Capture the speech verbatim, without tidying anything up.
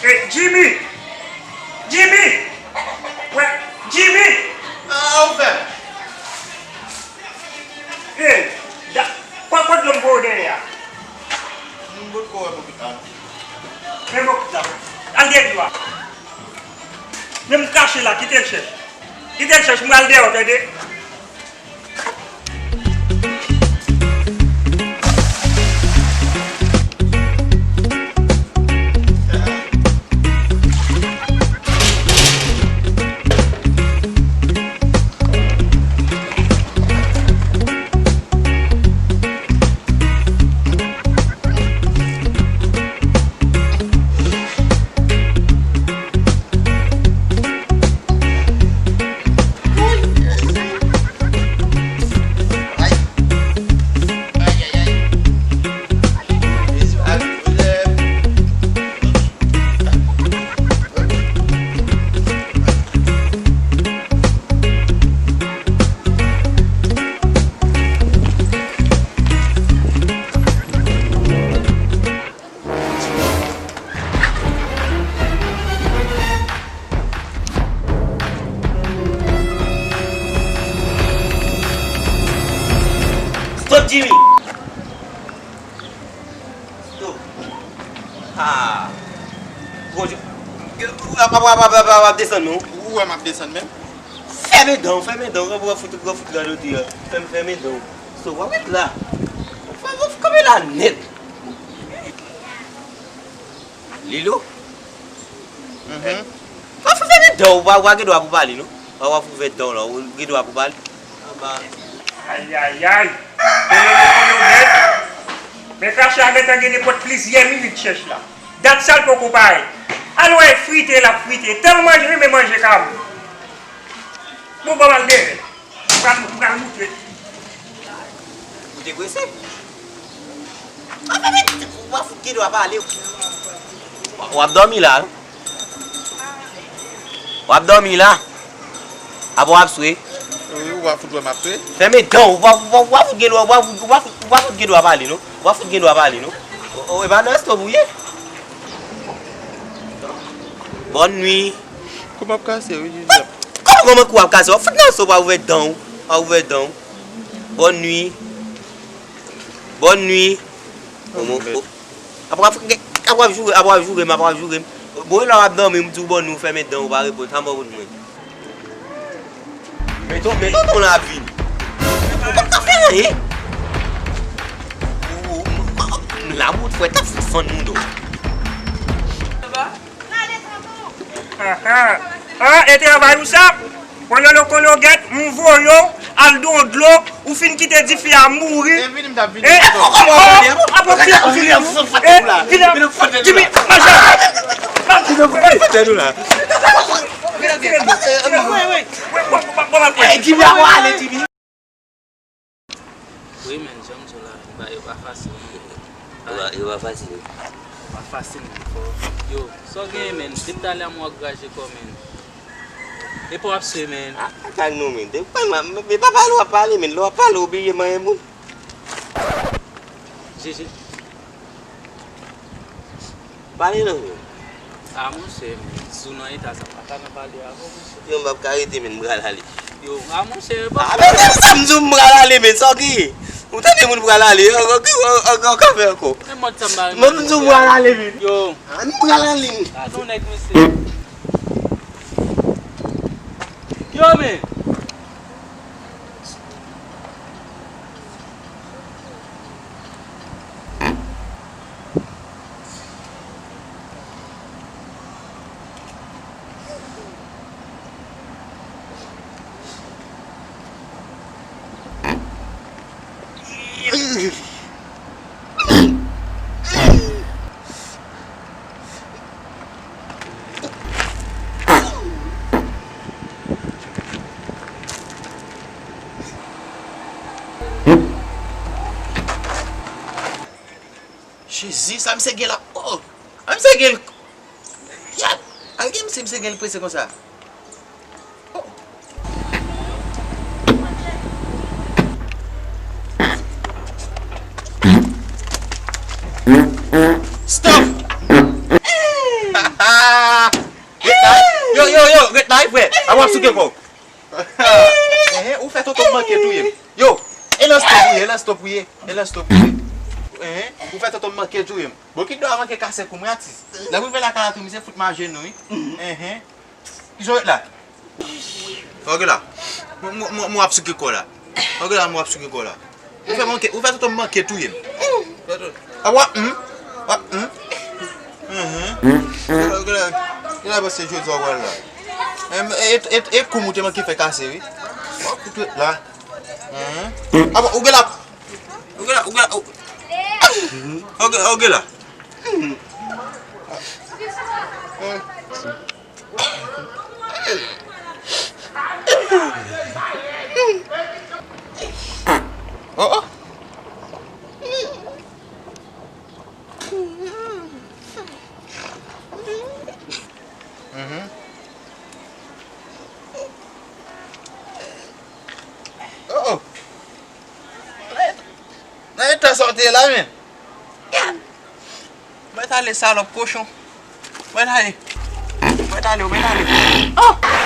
Hey, Jimmy! Jimmy! Wè, Jimmy! Ah, ou fè? Hey, da, pran, pran dlo m pou ou dèyè a. M pot ko wè bokit la. Men bokit la. Al dèyè dlo a. Men m kache la, kite l chèch. Kite l chèch, m pral dèyè w, tande? Stop, Jimmy! Stop! Ah! Gwo je, w ap, w ap, w ap, w ap, w ap desann menm? Ou wè m ap desann menm? Fèmen dan w, fèmen dan w, w ap fout, w ap fout radote a. Fèmen, fèmen dan w. Stop, w ap ret la. Fè, fè, kanpe la nèt. Lilo? Mhm. W ap fout fèmen dan w, w ap, w ap gen dwa pou pale, non? W ap, w ap fout fè dan w la, w gen dwa pou pale. Anba. Ayayay! Kolo, kolo, kolo, gèt! Men kache a gentan gen nenpòt plizyè minit chèch la. Dat sa l poko parèt. Al wè frite l ap frite. Tèlman l renmen manje kabrit. Bon, ban m al dèyè. M pral, m pral moutre. Ou te prese? Anfen, men, w ap fout gen dwa pale. W ap dòmi la, wi. W ap dòmi la. Apa w ap swe? Wi, w ap fout wè m ap swe. Fèmen dan w. W ap, w ap, w ap fout gen dwa, w ap, w ap, w ap fout gen dwa pale, non. W ap fout gen dwa pale, non. O, o, e pa nan resto pou w ye. Bòn nwi. Kou m ap kase, wi, Joseph. Kòman, kòman kou w ap kase? W ap fout nan resto, w ap ouvè dan w. W ap ouvè dan w. Bòn nwi. Bòn nwi. Apre w ap, apre w ap joure, apre w ap joure m, apre w ap joure m. Bon, e la w ap dòmi, m di w bòn nwi, ou fèmen dan w, ou pa reponn, sa m fè pou mwen. Men ton, men tonton la ap vini. Ou p ap ka fè anyen. Ou, ou, m la mout fwèt ap fann moun do. Ah, ah. Ah, e travay ou sa? Kololo kologèt, m voye w al don dlo, ou fin kite dife a mouri. E vini m t ap vini. Eh, oh, oh, oh, oh, apre ti, vini, vini, vini, mache. Vini, vini, vini, vini. Vini, vini, vini, vini. Wi, wi, wi, wi, wi, wi, wi. Wi, men, jan m di w la, bagay yo pa fasil, non. Yo pa, yo pa fasil. Yo pa fasil, non, fò. Yo, sa w genyen, men? Depi talè a m wè w ap graje kò, men. Epa w ap swe, men. A, a, kalme w, men. Depi w ap pale, men, lè w ap pale, ou bliye manyen moun. Jeje. Pale non, men. A, monchè, men, si w nan eta sa, m pa ka nan pale avè w, monchè. Yo, m p ap ka rete, men, m pral ale. Yo, a, monchè, a, men, men, sa m di w, m pral ale, men, sa w genyen? Ou tande moun pral ale, an, an, an, an, an ka fè ankò. Men mòd sa m pa renmen. Mwen m di w m pral ale, men. Yo. A, m pral ale, men. Gade yon nèg, mesye. Yo, men. Jezi, sa misye gen la? Oh! A misye gen l. Yap! Al gen misye, misye gen l prese konsa. Oh! Stop! A w ap souke kò w. Enhen, ou fè tonton m manke touye m. Yo, e nan stop ou ye, e nan stop ou ye, e nan stop ou ye. Enhen, ou fè tonton m manke touye m. Bon, ki do a manke kase kou m wi atis. Lè m rive lakay la tou, misye fout m ajenou wi. Enhen. Ki jan w ret la? Fò w gen la. Mwen, mwen, mwen, mwen ap souke kò w la. Fò w gen la, mwen ap souke kò w la. Ou fè manke, ou fè tonton m manke touye m. A w ap, hmm? W ap, hmm? Mhm. Fò w gen la, gen la, paske jodi a w pral la. Em, e, e, e kou m ou te manke fè kase wi. W ap koute la. Mhm. A bon, ou gen la. Ou gen la, ou gen la. Ou, ou gen, ou gen la. Oh, oh. Mhm. Oh, oh. Nan eta sa w te ye la, men. Mwen t ale, salòp kochon. Mwen t ale. Mwen t ale, mwen t ale. Oh!